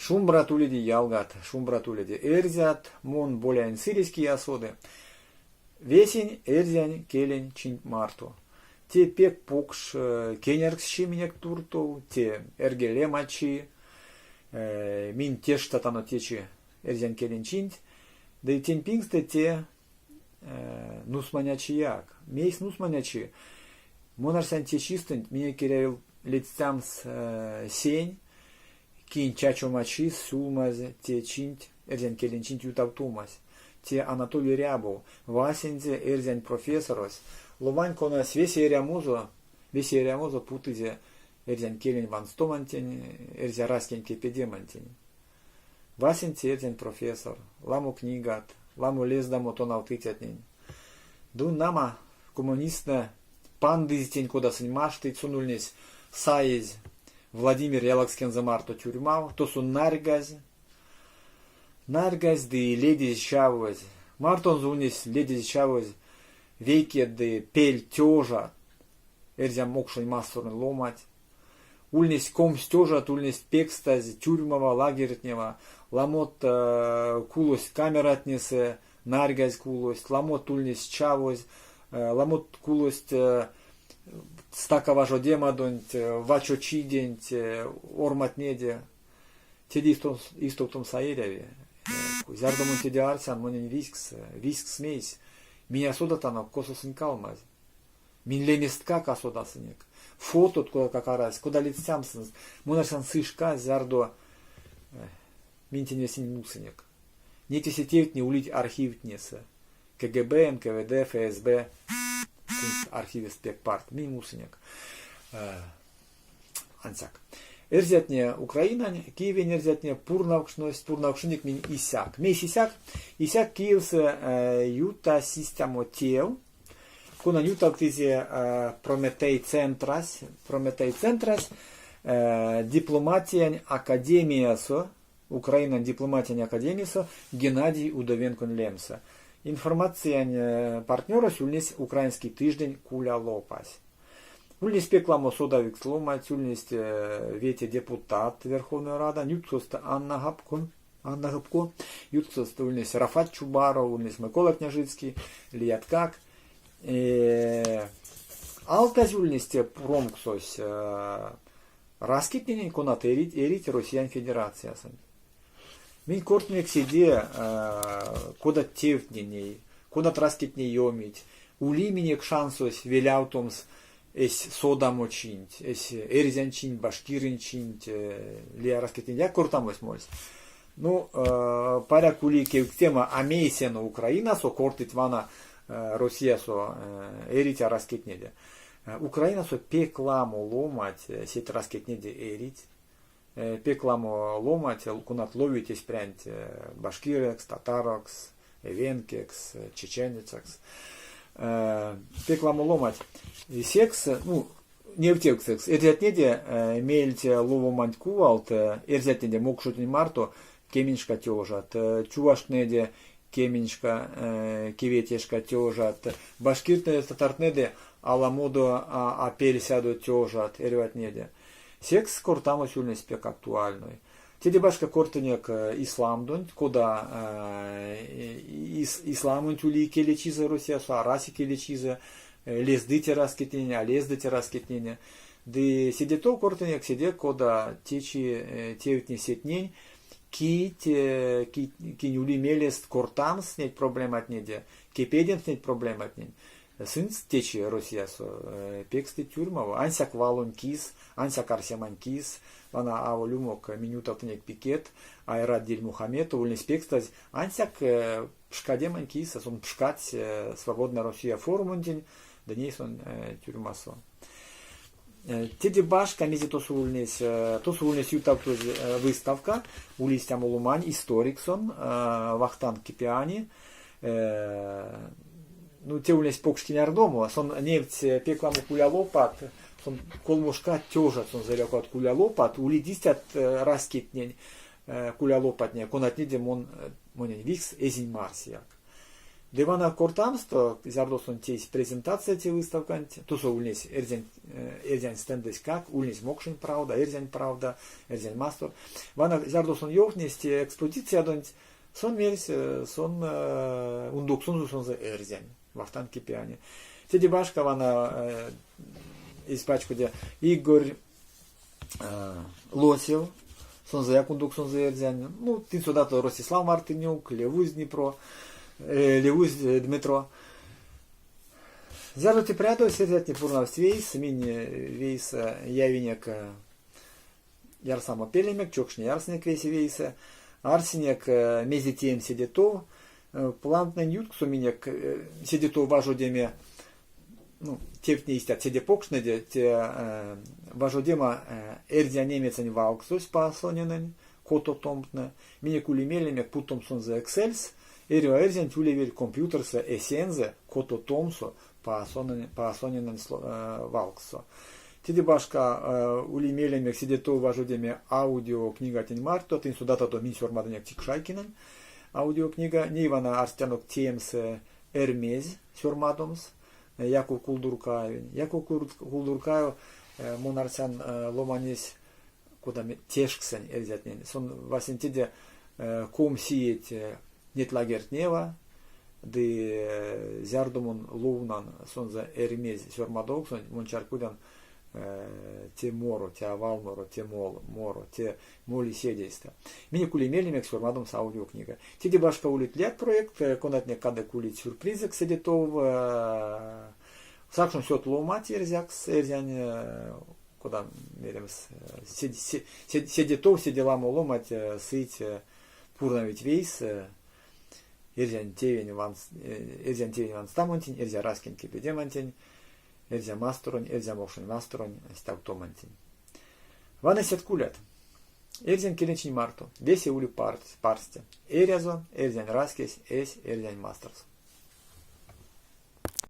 Шумбрат уледе, ялгат, шумбрат уледе, эрзят, мон Боляень Сыресь кие а соды. Весень эрзянь келень чинть марто. Те пек покш кенярксчи минек туртов, те эрьгелемачи. Минь тештатано течи эрзянь келень чинть. Ды тень пингстэ те нусманячияк. Мейс нусманячи? Мон арсян те чистэнть минек эряви ледстямс сень, кинь чачома чись сюлмазь те чинть, эрзянь келень чинть ютавтомась. Те Анатолий Рябов, васенце эрзянь профессорось, ломань, конась весе эрямозо, весе эрямозо путызе эрзянь келень ванстомантень, эрзя раськень кепедемантень. Васенце эрзянь профессор, ламо книгат, ламо лездамо тонавтыцятнень. Ды, нама, коммунисттнэ пандызь тень кода сынь маштыть, сон ульнесь саезь Владимир ялакскензэ марто тюрьмав, тосо нарьгазь, нарьгазь ды ледезь чавозь. Мартонзо ульнесь ледезь чавозь вейке ды пель тёжа эрзя-мокшонь масторонь ломанть. Ульнесть 20 тёжат, ульнесть пекстазь тюрьмава, лагертнева, ламот кулость камератнесэ, нарьгазь кулость, ламот ульнесть чавозь, ламот кулость стака важодемадонть, вачочиденть, орматнеде. Теде истовтомс а эряви. Зярдо мон теде арсян, монень визькс, визькс мейс. Минь а содатано, косо сынь калмазь. Минь леместкак а содасынек. Фотот кодакак арась, кода ледстямс сынст. Мон арсян сы шка, зярдо минь тень весень мусынек. Неть весе тевтне улить архивтнесэ. КГБ, НКВД, ФСБ сынст архивест пек парт. Минь мусынек. Ансяк. Эрзятне Украинань, Киевень эрзятне пурнавкшность, пурнавкшнынек минь исяк. Мейсь исяк? Исяк Киевсэ ютась истямо тев, конань ютавтызе Прометей центрась, Прометей центрась дипломатиянь академиясо, Украинань дипломатиянь академиясо Геннадий Удовенконь лемсэ. Информациянь партнерось ульнесь Украинский тиждень кулялопась. Ульнесь пек ламо содавикс ломанть, ульнесть вете депутатт Верховной Радань, ютксост Анна Гапко, Анна Гапко, ютксост ульнесь Рафат Чубаров, ульнесь Микола Княжицкий, лияткак. Алтазь ульнесь те промксось раськетненень, конат эрить, эрить Россиянь Федерациясонть. Минь кортнек седе, кодат тевтне ней, кодат раськетне ёмить, ули минек шансось велявтомс эсь содамочинть, эсь эрзянь чинть, башкирэнь чинть, лия раськетненьдеяк кортамось мольсь. Ну, паряк ули кевкстема, а мейсэ Украинасо кортыть вана Россиясо эриця раськетнеде. Украинасо пек ламо ломанть сеть раськетнеде эрить. Пек ламо ломанть, конат ловить эсь прянть башкирэкс, татарокс, эвенкекс, чеченецэкс. Пек ламо ломанть. Секс, ну, невтевксэкс, эрзятнеде мельть ловоманть кувалт, эрзятнеде мокшотнень марто кеменьшка тёжат, чуваштнеде кеменьшка, кеветешка тёжат, башкиртнэде, татартнэде аламодо а пельсядо тёжат эрьватнеде. Секс кортамось ульнесь пек актуальной. Теде башка кортынек исламдонть, кода исламонть ули икелечизэ Россиясо, арась икелечизэ, лездыть раськетненень, а лездыть раськетненень. Ды седе тов кортынек седе, кода течи тевтне сетнень, кить, кинь ули мелест кортамс неть проблематнеде, кепедемс неть проблематнень. Сынст течи Россиясо пекстыть тюрьмава, ансяк валонь кис, ансяк арсемань кис. Вана аволь умок минь ютавтынек пикет, Айрат Дильмухаметов ульнесь пекстазь ансяк пшкадемань кис, сон пшкадсь Свободная Россия форумонтень, ды ней сон тюрьмасо. Теде башка, мезе тосо ульнесь? Тосо ульнесь ютавтозь выставка, ули истямо ломань, историк сон, Вахтанг Кипиани. Ну, те ульнесь покш кенярдомо. Сон невтсь пек ламо кулялопат, сон колмошка тёжат сон зарякат кулялопат, улить истят раськетнень кулялопатне, конатнеде мон монень викс эзинь марсеяк. Ды вана кортамсто, зярдо сон тейсь презентация те выставканть, тосо ульнесь эрзянь, эрзянь стендэськак, ульнесь Мокшень правда, Эрзянь правда, Эрзянь мастор. Вана зярдо сон ёвтнесь те экспозициядонть, сон мерсь, сон ундоксонзо сонзэ эрзянь, Вахтанг Кипиани. Теде башка вана эзь пачкоде Игорь Лосев, сонзэяк ундоксонзо эрзянь. Ну, тынь содатадо Ростислав Мартынюк, Левусь Днепро, Левусь Дмитро. Зярдо те прядовсь, эрзятне пурнавсть вейс, минь вейс явинек ярсамо пелемек, чокшне ярсынек весе вейсэ. Арсинек, мезе теемс седе тов. Плантнэнь ютксо минек седе тов важодеме ну, тевтне истят седе покштнеде, те важодема эрзя-немецень валксось Паасоненэнь, кото томтне. Минек ули меленек путомс сонзэ Excel-с, эрьва эрзянть улевель компьютерсэ эсензэ кото томсо Паасоненэнь валкссо. Теде башка, ули меленек седе тов важодеме аудиокнигатнень марто, тынь содатадо, минь сёрмадынек Тикшайкинэнь аудиокнига. Ней вана арсетянок теемс Эрьмезь сёрмадомс Яков Кулдуркаевень. Яков Кулдуркаев мон арсян ломанесь кода тешксэнь эрзятнень. Сон васенцеде 20 иеть неть лагертнева, ды зярдо мон ловнан сонзэ Эрьмезь сёрмадовксонть, мон чарькодян те моро, те а валморо, те моро, те моли седейстэ. Минек ули меленек сёрмадомс аудиокнига. Теде башка улить лият проектт, конатне кадык улить сюрпризэкс седе тов. Сакшнось од ломать эрзякс, эрзянь, кода меремс, седе тов, седе ламо ломать сыть, пурнавить вейс эрзянь тевень эрзянь тевень ванстамонтень, эрзя раськень кепедемантень, эрзя масторонь, эрзя-мокшонь масторонь стявтомантень. Вана сеть кулят. Эрзянь келень марто. Весе ули парсте. Эрязо эрзянь раськесь эсь эрзянь масторсо.